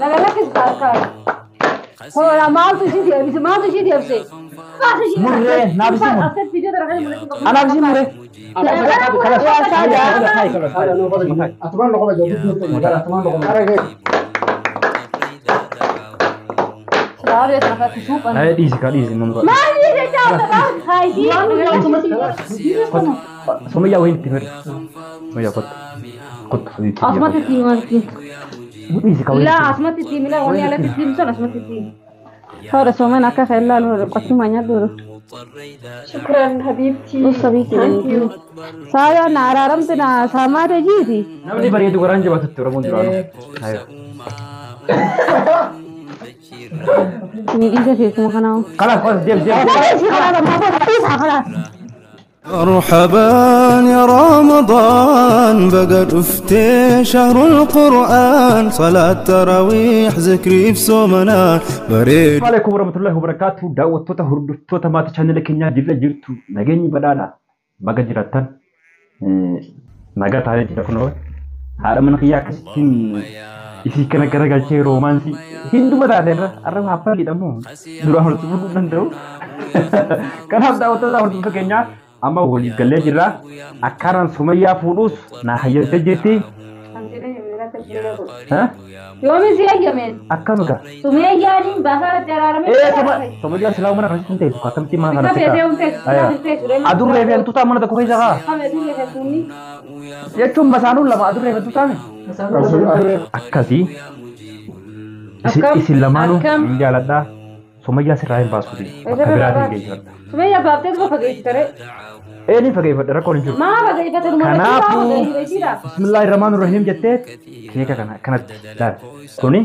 Laga lakkis harkaa. Hola maaltu ishii deebise maaltu ishii deebise. Murree naaf isi murre. Asirratti viidiyoo dara kan mul'atu. Anaaf isi murre. Atumaan loqoma jiru. Atumaan loqoma. Saaree sana fakki suuphan. Ay dhiisi kaa dhiisi mamma. Maal dhiise jaallata? Haayisii. Sumayyaa wayin itti mire. Sumayyaa kottu. Kottu habiibti. Asumatti itti himalti. Dhiisi kaa wayin. Laa asumatti itti himila wanni alatti itti himsan asumatti itti himi. Haadha sooman akka kan ilaalu qochuma nyaadhu. Shukran habibti. Usabiiti. Saaya na araaramte na saamaate jiiti. Namni bareedu garaan jabaatutti Oromoon duraanuu. Ayo. Ni dhiisa keessuma kanaa. Kalaas kalaas deem deem. Kalaas. مرحبا يا رمضان بقى شفتي شهر القرآن صلاة تراويح ذكري في صومنا بريد Alaikum warahmatullahi wabarakatuh. Daawwattoota hordoftoota maatii chaanela keenyaa jirra jirtu nageenyi badhaadha. Baga jiraattan nagaa taanee jira kunoo haadha mana kiyyaa akkasittiin isii kana garagalchee roomaansii hinduma taate irra arraba haffalidha moo duraan walitti fuudhuu danda'u. Kanaaf daawwattoota hordoftoota keenyaa amma waliif gallee jirra. Akkaanaan Sumayyaa fuudhuus naa hayyamtee jirti. Yoomi si hayyameen. Akkam egaa. Sumayyaaniin baasaa irratti araaramee. Sumayyaan silaa mana kanatti hin teessu akkamitti mana Bika kanatti feetee hin teessu. Silaa hin teessu. Adurree fi hantuutaa mana tokko keessa kaa. Adurree fi hantuunni. Jechuun basaanuun lama adurree fi hantuutaa mi? Akkasii. Isin lamaanuu hin jaaladhaa. Sumayyaa sirraa hin baasuuti. Bakka biraatiin geeffadha. Sumayyaa baaftee dhufa fageessitare. Ee fageeffadha rakkoon hin jiru. Maa fageeffate dhuma Kanaafuu bismillaahi rahmaani rahiim jettee keeka kana kanatti laal. Kuni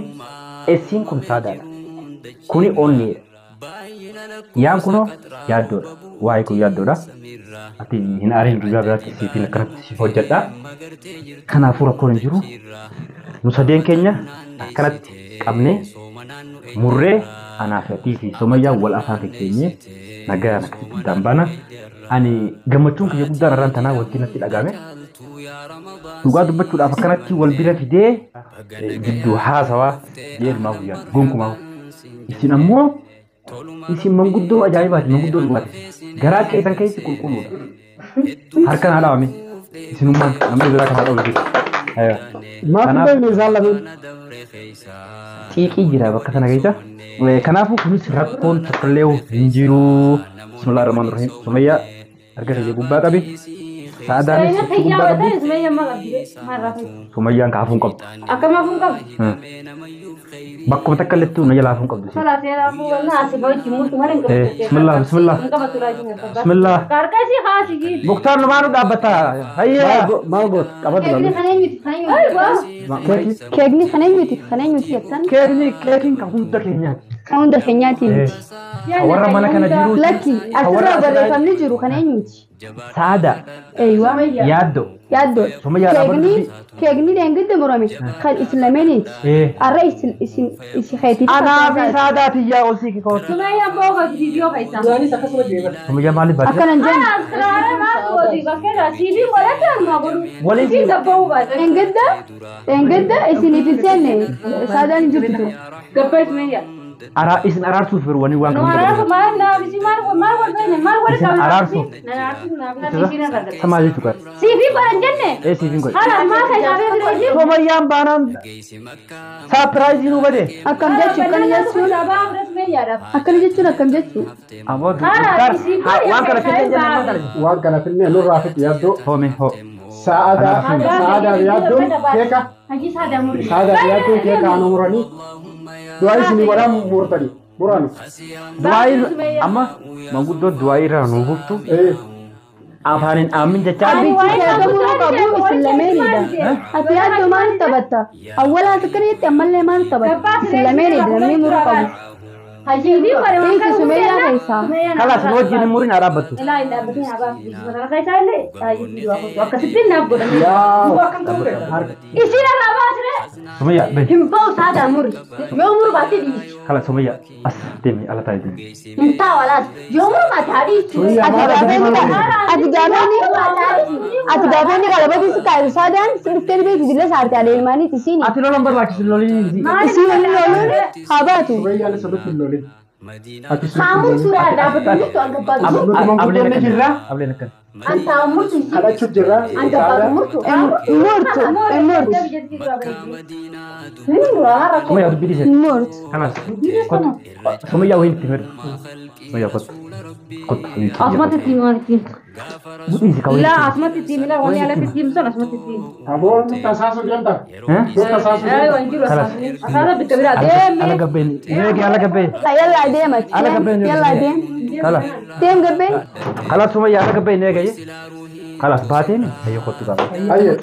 esiin kun saadaadha. Kuni onniidha. Yaan kunoo yaaddoodha. Waa'ee kun yaaddoodha. Ati hin aariin guyyaa biraatti siifin akkanatti siif hojjedha. Kanaafuu rakkoon hin jiru. Nu sadeen keenya akkanatti qabnee murree anaa fi atii fi Sumayyaa wal afaan keenyee nagaan akkasitti guddaan baana. Ani gammachuun kiyya guddaan irraan tanaa wanti natti dhagahame. Dhugaa dubbachuudhaaf akkanatti wal bira fidee gidduu haasawaa jeerumaa guyyaa gonkumaa. Isin ammoo isin manguddoo ajaa'ibaati manguddoo dhugaati. Garaa keessan keessi qulqulluudha. Harkaan haa dhaabame. Isinummaan namni biraa kan haa dhaabu jechuudha. Maaf hin beekne isaan lameen. Xiiqii jira bakka sana keessa. Kanaafuu kunis rakkoon tokkollee hin jiru. Bismillaahi rahmaani rahiim. Sumayyaa harka kiyya gubbaa qabi. Saadaanis harka gubbaa qabdi. Sumayyaan kaafuu hin qabdu. Akkam hafuu hin qabdu? Bakkuma takka illee na jalaa hafuu hin qabdu. Bismillah bismillah. Bismillah. Muktaar numaanu dhaabbata. Hayyaa. Maal goota qabatu Keekni kan eenyuti? Keekni kan eenyuti? Kan eenyuti jettan? Keekni keekiin kan hunda keenyaati. Kan hunda keenyaati miti. Warra mana kana jiru. Lakki asirra barreeffamni jiru kan eenyuti? Saada. Eeywa. Yaaddoo. Yaaddoo. Sumayyaa Keekni keekni deengidde murame kan isin lameeniiti. Arra isin isin isi keetii. Anaa fi saadaati yaa ol siiki kooti. Sumayyaan booga viidiyoo keessa. Sumayyaa maaliif baate? Akkana hin jenne. Waliin Deengidda deengidda isiniif hin seenne saadaan hin jirtu. Gabbaa Sumayyaa. Ara isin araarsuuf yeroo wani waan Nu kan araarsu maal naaf isi maal maal wal beekne maal wal Isin qabna. araarsuuf. Na araarsuuf naaf na isiin argata. Samaa jechuudha. Siifii godhan jenne. Ee siifin godhe. Haala maal kan nyaatee ture isiin. Sumayyaan baanaan saapiraayizii nu bade. Akkam jechuu akkana jechuun akkana jechuun akkam jechuu. Ammoo Muktaar waan kana fidee jennaan waan kana. Waan kana fidnee nurraa fixi yaaddoo. Hoome hoo. Sa'aadaa sa'aadaa yaaddoon keeka sa'aadaa yaaddoon keeka anu muranii du'aa isinii godhaan murtanii muranu. Du'aa amma manguddoon du'aa irraa nu buftu afaaniin aamin jechaa Abbichi keeka muruu qabu isin lameenidha. Ati yaaddoo maal taphatta? Awwalaas akkana jette ammallee maal taphatta? Isin lameenidha namni muruu qabu. Dhiisi Sumayyaa keessaa. Kalaas nu wajjin hin murin haa dhaabbattu. Isin irraa baasne. Sumayyaa bahi. Hin ba'u saadaa muri. Yoo muru baate dhiisi. Kalaas Sumayyaa as deemi ala taa'e deemi. Hin taa'u alaas. Yoo muru baate haa dhiistu. Ati gaafa inni qalabatii si kaayu saadaan si dhuftee beekti dilla saarti alee ilmaaniiti isiini. Ati lolan barbaachisu loliin. Isiin waliin loluun haa baatu. Sumayyaan sirriitti hin lolin. Haamur suuraa dhaabbatu murtu angabbaatu. Ableen akkana. Ableen akkana. Anta murtu isiin. Kadhachuuf jirra. Angabbaatu murtu. Murtu murtu Sumayyaa dubbii dhiise. murtu. Kalaas kottu. Sumayyaa wayiin itti fedhu. Sumayyaa kottu. Kottu. Asumatti itti himatti. Dhiisi ka wayiin. Laa asumatti itti himila wanni alatti itti himsan asumatti itti him. Aboo nutti tasaasuu deemta. Nutti tasaasuu Aywa deemta. hin jiru asaasni. Asaasa bikka biraa deemi. Ala gabbeen. Eegi ala gabbeen. Yallaa deem ati. Ala gabbeen. Yallaa deem. Kalaas. Deem gabbeen. Kalaas Sumayyaa ala gabbeen eegaye. Kalaas baateen hayyoo kottu qaba. Hayyee.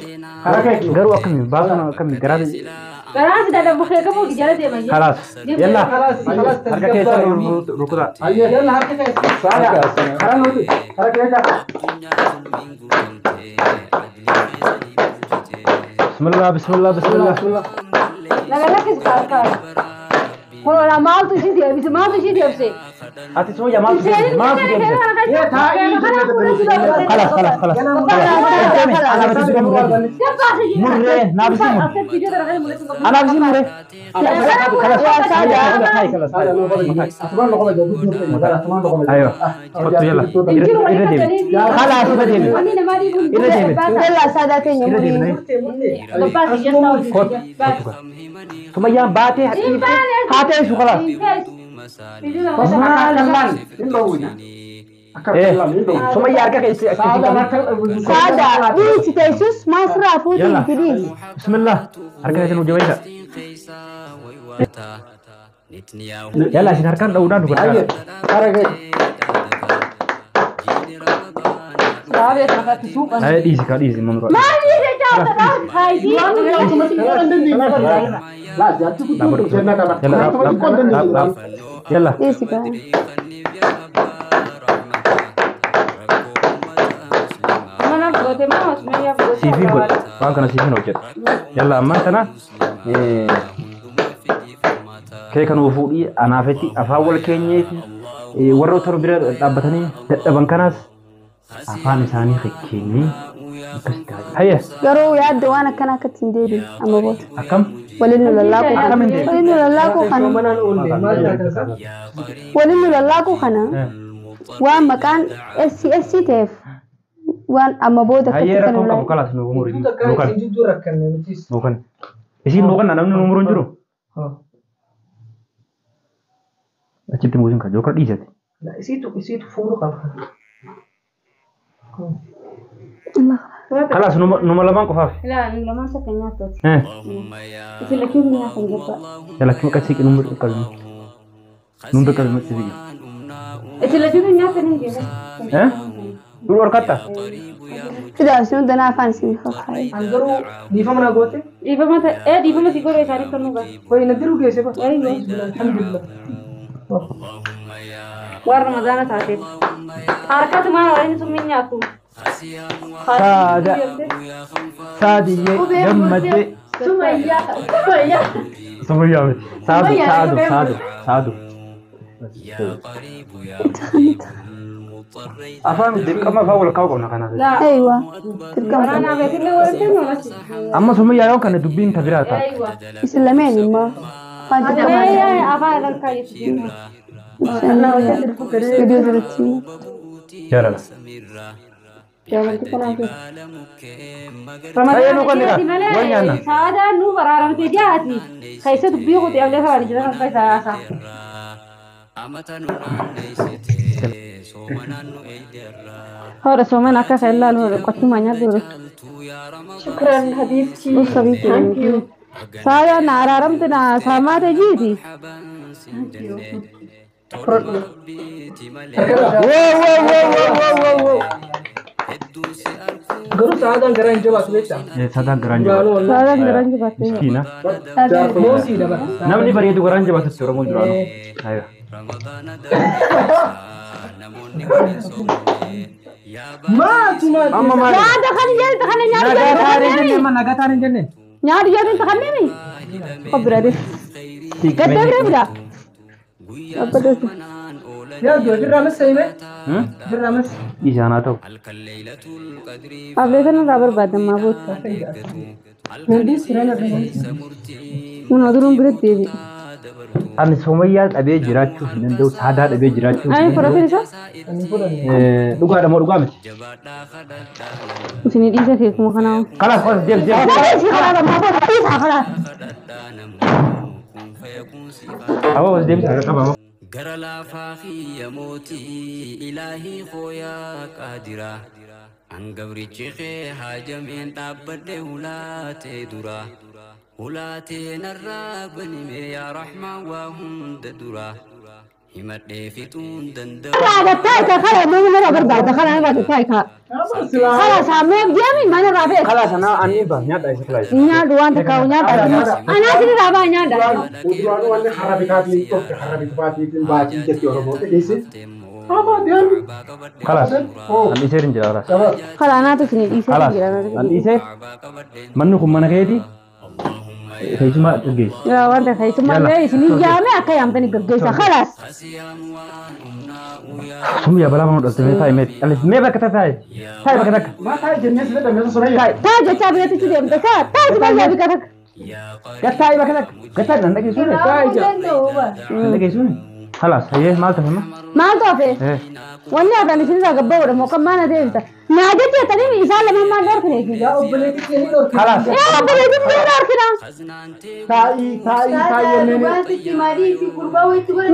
Karaa kee. Garuu akkami baasuun akkami garaa Garaan si dadhabu kee qabu jala deema. Kalaas. Yalla. Harka keessa rukutaa. Hayyee. Yalla harka keessa. Saada. Karaa nuti. Karaa kee eegaa. Bismillah bismillah bismillah. Laga lakkis kaarkaa. Kun maaltu ishii deebise maaltu ishii deebise. Ati Sumayyaa maaltu deebise maaltu deebise. Kalaas kalaas kalaas. Murree naaf isin murre. Anaaf isin murre. Kalaas kalaas. Asumaan loqoma jiru. Asumaan loqoma jiru. Aywa. Kottu yalla. Irra deebi. Kalaas irra deebi. Irra deebi. Yallaa saadaa keenya Irra deebi. murii. Kottu. Kottu. Sumayyaan baatee hadhiifte haatee isu kalaas. Sumayyaa harka keessa akkasiin qabdi. Saadaa dhiisi teessus maal sirraa fuutii Yalla. itti dhiisi. Bismillah. Harka keessan hojii Yalla isin harkaan dha'uudhaan nu gargaara. Karaa kee. Ayya dhiisi kaa dhiisi mamura. Laa jaartii guutuu seenaa qaba. Yalla yalla. Dhiisi kaa. Siifiin godhe waan kana siifiin hojjedha. Yalla ammaan kana keeka nuu fuudhii anaafetti afaan wal keenyeeti warroota nu bira dhaabbatanii dadhaban kanaas afaan isaanii kikkeenyee akkasitti haa. Hayya Garuu yaadda waan akkana akkatti hin deebiin amma booda. akkam Waliin nu lallaaquu Akkam kana. hin deebiin? Waliin nu lallaaquu kana. Manaan oolle maal taatan isaa? Waliin nu lallaaquu kana. Waan maqaan SCSC ta'eef waan amma booda Hayyee akkatti kan rakkoon nu qabu kalaas nu umurii Jidduu takka nu kan isin jidduu rakkanne nutis. nu kan isiin nu kan namni nu umuruun jiru achitti muuziin kan jookar dhiisate. Isiitu fuudhu qaba. Kalaas numa lamaan qofaaf. Laa lamaan sakka nyaattooti. Isin lachuun nyaatan gabbaa. Yalla akkuma akkasii nu umurii qabu. Nu qabu matti siqi. Isin lachuun nyaatan hin jiru. Eh? Duru harkatta. Sidaa isin hundanaa afaan isin fakkaate. An garuu dhiifama naa goote? Dhiifama ta'e dhiifama si godhe isaaniif kennuu qaba. Wayi na diruu geesse ba? Alhamdulillah. Waan ramadaana taateef. Harkatumaa warreen sun min nyaattu. Saada. Saadiyyee gammaddee. Sumayyaa. Sumayyaa. Sumayyaa miti. Saadu saadu saadu saadu. Afaan dirqama afaan wal kaa'u qabna kanaaf. Aywa. Dirqama. Waraanaa beetillee warreen ta'e masti. Amma Sumayyaa yoo kana dubbiin ta biraa ta'a. Isin lameen immoo afaan dirqama. Afaan irra kaayyetu. Viidiyoo jalatti. Jaalala. Jaalalti kanaaf. Hayyee nu kan dhiraa. Wal nyaanna. Saadaan nu baraaramte jaati. Keessa dubbii qote ablee sabaan jira kan keessa haasaa. Hora sooman akka kan ilaalu qochuma nyaatu. Shukran habibti. Usabiiti. Thank you. Saadaan na araaramte na saamaate jiiti. Woo woo woo woo woo woo woo. Garuu saadaan garaa hin jabaatu beektaa? Saadaan garaan jabaatu. Saadaan garaan jabaatu. Miskiina. Moosii dabala. Namni bareedu garaan jabaatutti Oromoon duraanuu. Aywa. Maaltu maal? Amma maal? Nyaata kan jedhu kan nyaata Nagaa taaree jedhu. jenne amma nagaa taaree jenne. Nyaata jedhu kan nemi. Obbo Dadi. Gaddee bira bira. Obbo Dadi. Yaaddoo jirraa mas hime? Jirraa mas. Isaan haa ta'u. Ablee kana irraa barbaadamaa booda. Nandii sirana bira. Kun aduun biratti deebi. Ani Sumayyaa dhabee jiraachuu hin danda'u, Saadaa dhabee jiraachuu hin Ani danda'u. fudhatiin isaa? Dhugaadha moo dhugaa miti? Isinii dhiisa keekuma kanaa. Kalaas kalaas deem deem. Nama isii karaa lamaa booda dhiisaa karaa. Aboo deemsa qaba. Gara laafaa kiyya mootii ilaahii hooyaa qaadira. Hangabrichi kee haajameen dhaabbadhe ulaatee dura. Ulaatee narraa banime yaa Rahmaan waa hunda dura. Himadhee fixuun danda'u. Gattaa isa karaa mana irraa barbaada karaa irraa gattaa isa. Karaa saamee deemi mana irraa fe'e. Kalaas anaa ani ba nyaadha isa kalaas. Nyaadhu waan takka nyaadha. Anaa isin irraa baa nyaadha. Uduraanuu wanni harra bitaatiin dhufte harra bitaatiin baatii jetti Oromoo dhiisi. Haa deemi. Kalaas. An dhiisee hin jira kalaas. Karaa anaatu isinii dhiisee Kalaas. jira. An dhiisee manni kun mana keeti. Keessumaa gaggeessi. Yaa waan takka keessumaa isinii yaame akka yaamtanii gaggeessa kalaas. Sumayyaa balaa mana dhalte mee taa'i mee alis mee bakka takka taa'i. Taa'i bakka takka. Maa taa'i jennee si fedhan Sumayyaa. Taa jechaa biratti deemte kaa taa si baay'ee bika takka. Gad taa'i bakka takka. Gad taa'i nan dhageessuuni. Taa'i jaa. Nan dhageessuuni. Kalaas hayyee maal tafe ma? Maaltu hafe? Wanni hafan isin irraa gabbaa'uudha moo kan maana deebita? Naa jettanii isaan lamaan maal dhorkine? Yaa obboleettii kee ni dhorkine. Kalaas. Yaa obboleettii ni dhorkina. Taa'ii taa'ii taa'ii jennee.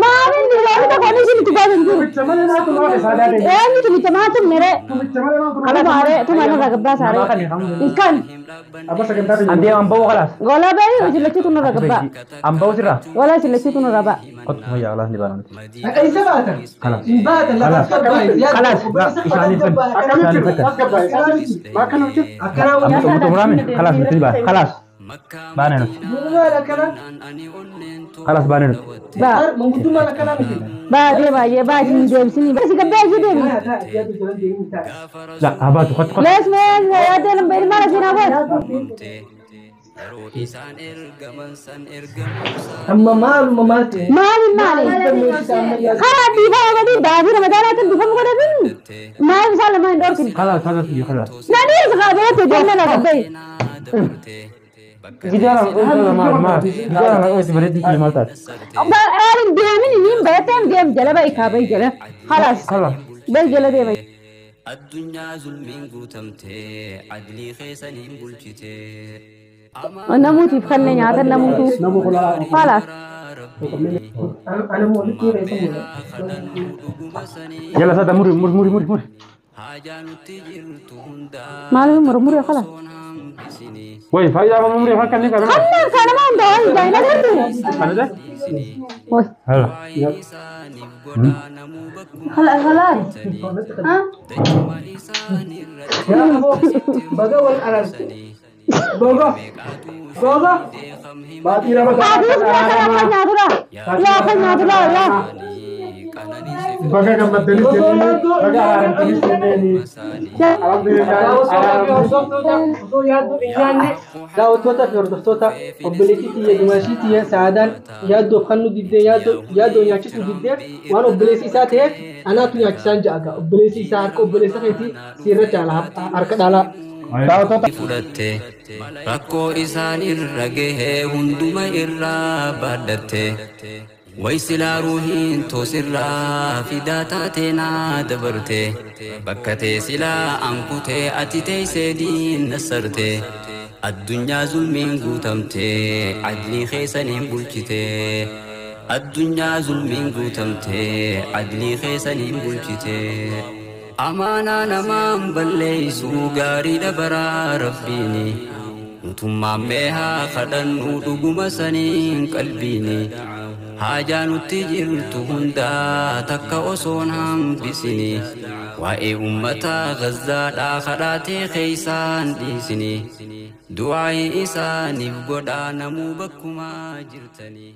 Maaliin dhiirota tokko inni isin itti baasan jiru? Tumicha malee maaltu nu hafe Saadaa deemi. Eenyu tumicha maaltu mere? Tumicha malee maaltu nu hafe. Tumaaree tuma irraa gabbaa saaree. Ilkaan Abba sagantaa An deema an ba'uu kalaas. gola bayi isin nurra gabbaa. An ba'uu sirraa. Gola isin lachiitu nurra ba'a. Kottu Sumayyaa kalaas ni baana nuti. Eessa baatan? Kalaas. Hin baatan lafa as gabbaa'e. Kalaas. Isaaniif kan. Akkamitti Isaaniif kan. as gabbaa'e? Maa akkana hojjetu? Akkanaa Amma xumuraame kalaas nuti ni baana. Kalaas. Baane nuti. Maal akkanaa? Kalaas baane nuti. Baa Manguddummaan akkanaa miti. baa deemaa baa isin deebisini. Baa si gabbaa ishee deemi. La haa baatu kottu kottu. Lees mee yaaddee lambee maal asiin haa godhu? Amma maaluma maal ta'e? Maali maali? Karaa dhiifama godhin baasii ramadaanaatiin dhiifama godhatin maal isaan lamaan hin dhorkine. Kalaas kalaas biyya kalaas. Nadiis haa biratti deemna lafa bayi. Gidaara maal maal gidaara maqaa itti bareedduu kiyya maal taate? Baalin deemin niin bayateen deem jala bayi kaa bayi jala. Kalaas Kalaas. bayi jala deema. Addunyaa zulmiin guutamtee adlii keessaniin bulchitee. Namuutiif kanne nyaata namuutu. Kalaas. Ana walitti reessa muudha. Yalla Saada muri muri muri muri muri. Maaliif murmuree kalaas? Way faayidaa amma muri afaan kanneen kana. Kanneen kanama hunda waan hin agartu. Kana dha? Way. Hala. Kalaas kalaas. Yaa aboo baga wal araarte. Gogo gogo. Baatii Ramadaanaa Aduus yaa kan nyaatudha. Yaa kan nyaatudha yaa. Baga gammaddanis jennee baga araaramtanis jennee. Alhamdulillah. Osoo yaaddoo hin nyaanne daawwattoota fi hordoftoota obboleettii tiyya Dimaashii tiyya Saadaan yaaddoof kan nu diddee yaaddoo nyaachisuu diddee waan obboleessi isaa ta'eef anaatu nyaachisaan ja'a obboleessi isaa harka obboleessa keetii siirra caala harka dhaalaa. Daawwattoota fudhatte rakkoo isaan irra gahee hunduma irraa baadhatte way silaa ruuhiin toosirraa fidaa taatee naa dabarte bakka tee silaa ankutee ati teessee diinna sarte addunyaa zulmiin guutamte adlii keessaniin bulchite addunyaa zulmiin guutamte adlii keessaniin bulchite. Amaanaa namaan balleessu gaariidha baraa rabbiini. Nutummaan mee haa kadhannu dhuguma saniin qalbiini. Haajaa nutti jirtu hundaa takka osoon hambisini. Waa'ee uummata Gazaadhaa kadhaatee keeysaan dhiisini. Du'aayi isaaniif godhaa namuu bakkumaa jirtanii.